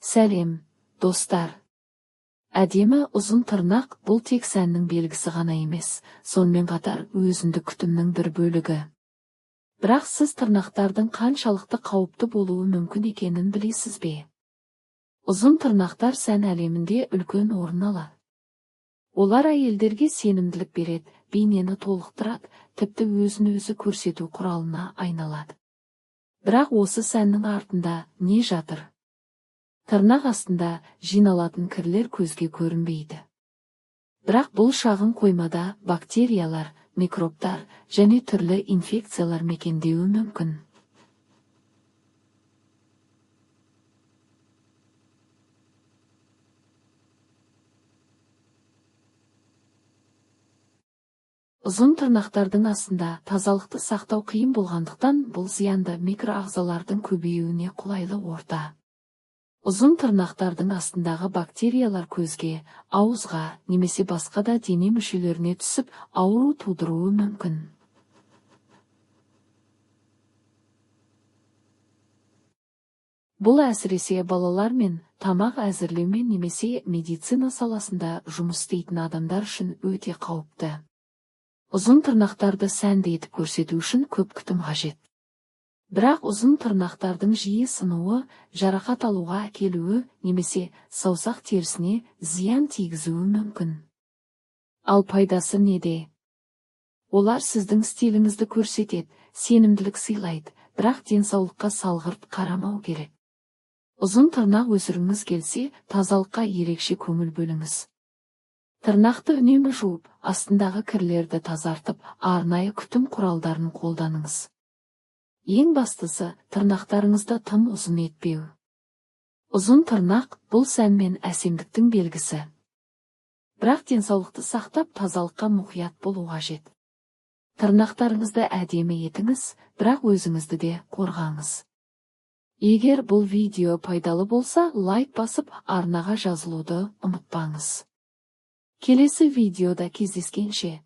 Сәлем, достар! Әдемі ұзын тырнақ бұл тек сәннің белгісі ғана емес, сонымен қатар өзіндік күтімнің бір бөлігі. Бірақ сіз тырнақтардың қаншалықты қауіпті болуы мүмкін екенін білесіз бе? Ұзын тырнақтар сән әлемінде үлкен орын алады. Олар әйелдерге сенімділік береді, бейнені толықтырады, тіпті өзін-өзі көрсету құралына айналады. Бірақ осы сәннің артында не жатыр? Тырнақ астында жиналатын кірлер көзге көрінбейді. Бірақ бұл шағын қоймада бактериялар, микробтар және түрлі инфекциялар мекендеуі мүмкін. Ұзын тырнақтардың астында тазалықты сақтау қиын болғандықтан, бұл зиянды микроағзалардың көбеюіне қолайлы орта. Ұзын тырнақтардың астындағы бактериялар көзге, ауызға немесе басқа да дене мүшелеріне түсіп, ауру тудыруы мүмкін. Бұл әсіресе балалар мен тамақ әзірлеумен немесе медицина саласында жұмыс істейтін адамдар үшін өте қауіпті. Ұзын тырнақтарды сәнді етіп көрсету үшін көп күтім қажет. Бірақ ұзын тырнақтардың жиі сынуы, жарақат алуға әкелуі немесе саусақ терісіне зиян тигізуі мүмкін. Ал пайдасы неде? Олар сіздің стиліңізді көрсетеді, сенімділік сыйлайды, бірақ денсаулыққа салғырт қарамау керек. Ұзын тырнақ өсіргіңіз келсе, тазалыққа ерекше көңіл бөліңіз. Тырнақты үнемі жуып, астындағы кірлерді тазартып, арнайы күтім құралдарын қолданыңыз. Ең бастысы, тырнақтарыңызды тым ұзын етпеу. Ұзын тырнақ бұл сән мен әсемдіктің белгісі. Бірақ денсаулықты сақтап, тазалыққа мұқият болу қажет. Тырнақтарыңызды әдемі етіңіз, бірақ өзіңізді де қорғаңыз. Егер бұл видео пайдалы болса, лайк басып, арнаға жазылуды ұмытпаңыз. Келесі видеода кездескенше.